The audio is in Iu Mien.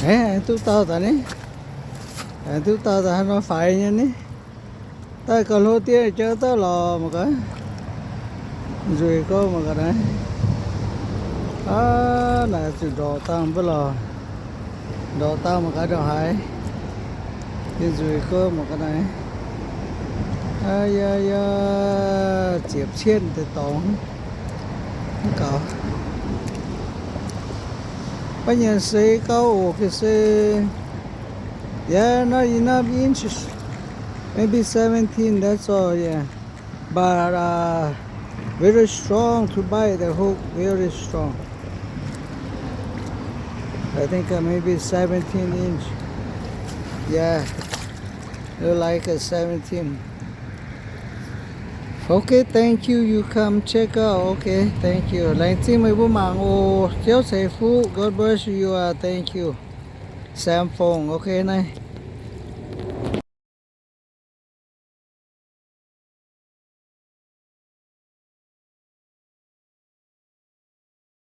Aengx duqv dauh daaih ni. Aengx duqv dauh daaih haaix nor faix nyei ni. Daaih gauh hlo diev jauv dauh lorz mangc gaax. Nzueic gouv mangc gaax naaiv. Aav, naaic zuqc ndorqc dangh mv baac lorz. Ndorqc dangh mangc gaax ndongc haaix. Yie nzueic gouv mangc gaax naaiv. Aa ya ya, ziepc cienh deix dorngx. Mv gaux. Baav nyanc seix gauh oc, can say, yeah, not enough inches. Maybe seventeen, that's all, yeah. But uh, very strong to bite the hook, very strong. I think uh, maybe seventeen inch. Yeah, look like a seventeen. Okay, thank you. You come check out. Okay, thank you. Laengz zingh meih mbuo mangc oc. Ziouv ceix fuqv. God bless you. Uh, thank you. Samfong. Okay, naaiv.